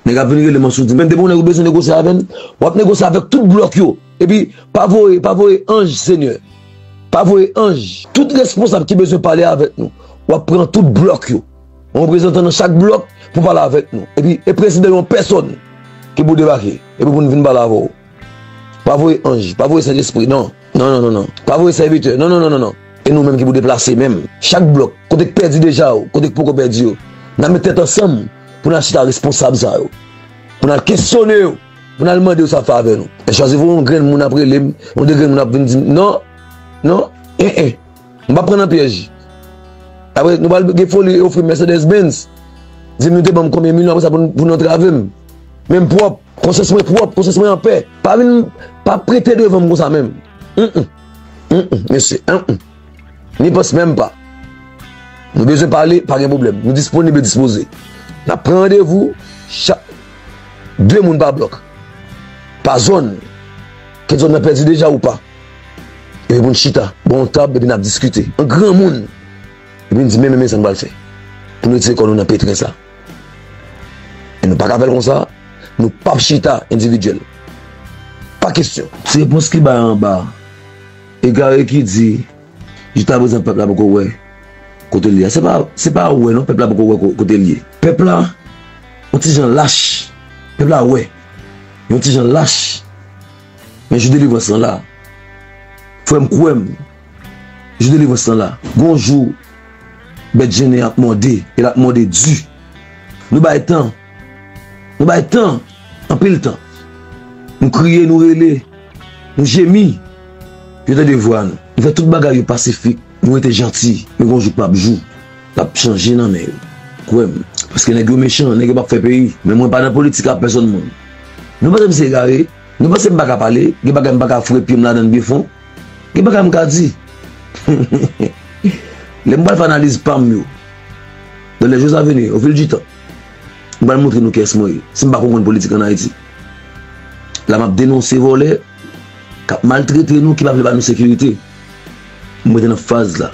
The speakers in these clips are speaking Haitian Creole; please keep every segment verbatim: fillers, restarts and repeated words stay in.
Nèg ap vin rele m an soudi. Men depi yon nèg ou bezwen negosye avè l, w ap negosye avèk tout blòk yo. Epi, pa voye, pa voye anj, Senyè. Pa voye anj. Tout responsab ki bezwen pale avèk nou, w ap pran tout blòk yo. Yon reprezantan nan chak blòk pou pale avèk nou. Epi, e prezidan yo an pèsòn ki pou debake. Epi pou n vin pale avè w. Pa voye anj, pa voye Sentespri, non. Non, non, non, non. Pa voye sèvitè. Non, non, non, non, non. E nou menm ki pou deplase menm. Chak blòk, kote k pèdi deja yo, kote k poko pèdi yo. N ap met tèt ansanm pou n al chita responsab sa yo. Pou n al kesyone yo. Pou n al mande yo sa fè avè nou. E chwazi voye yon grenn moun ap rele m, yon de grenn moun ap vin di m, non, non, en, en. M p ap pran nan pyèj. Apre, nou pral gen foli ofri m Mercedes Benz. Di m nou te ban m konbyen milyon, apre sa pou n, pou n antrave m. Men m pwòp. Konsyans mwen pwòp, konsyans mwen anpè. Pa vin, pa prete devan m konsa menm. Mm, mm. Mm, mm, mesye. Mm, mm. Ni pans menm pa. Nou bezwen pale, pa gen pwoblèm. Nou disponib e dispoze. N ap pran randevou chak de moun pa blòk. Pa zòn. Kèk zòn nan pèdi deja ou pa. Epi pou n chita, bò yon tab, epi n ap diskite. An granmoun. Epi n di, men, men, men sa n pral fè. Pou nou retire kò nou nan petren sa. E nou pa ka fè l konsa, nou p ap chita endividyèl. Pa kesyon. Ti repons ki bay anba, egare ki di, jiskaprezan pèp la poko wè kote l ye a. Se pa, se pa wè non, pèp la poko wè ko-, kote l ye. Pèp la, yon ti jan lach. Pèp la wè. Yon ti jan lach. Men jou delivrans lan la. Frè m, kwè m. Jou delivrans lan la. Gon jou, bèt jennen ap mòde, e l ap mòde di. Nou bay tan. Nou bay tan. Anpil tan. Nou kriye, nou rele, nou jemi. Yo tande vwa nou. Nou fè tout bagay yo pasifik. Nou rete janti. Men gon jou k p ap jou. L ap chanje nan men yo. Kwè m. Paske nèg yo mechan, nèg yo p ap fè peyi. Men mwen pa nan politik ak pèsonn moun. Nou panse m se egare? Nou panse m pa ka pale? Gen bagay m pa ka foure pye m ladan l byen fon? Gen bagay m ka di. Lè m pral fè analiz pa m yo, dans les jours à venir, au fil du temps, m pral montre nou kiyès mwen ye. Si m pa konprann politik ann Ayiti, la m ap denonse vòlè k ap maltrete nou, ki pa vle ba nou sekirite. M rete nan faz la.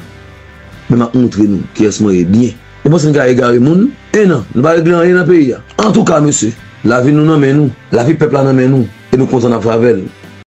Men m ap montre nou kiyès mwen ye byen. Ou panse n ka egare moun? E non, nou pa regle anyen nan peyi a. Antouka, mesye, lavi nou nan men nou, lavi pèp la nan men nou, e nou kontan n ap fè avè l.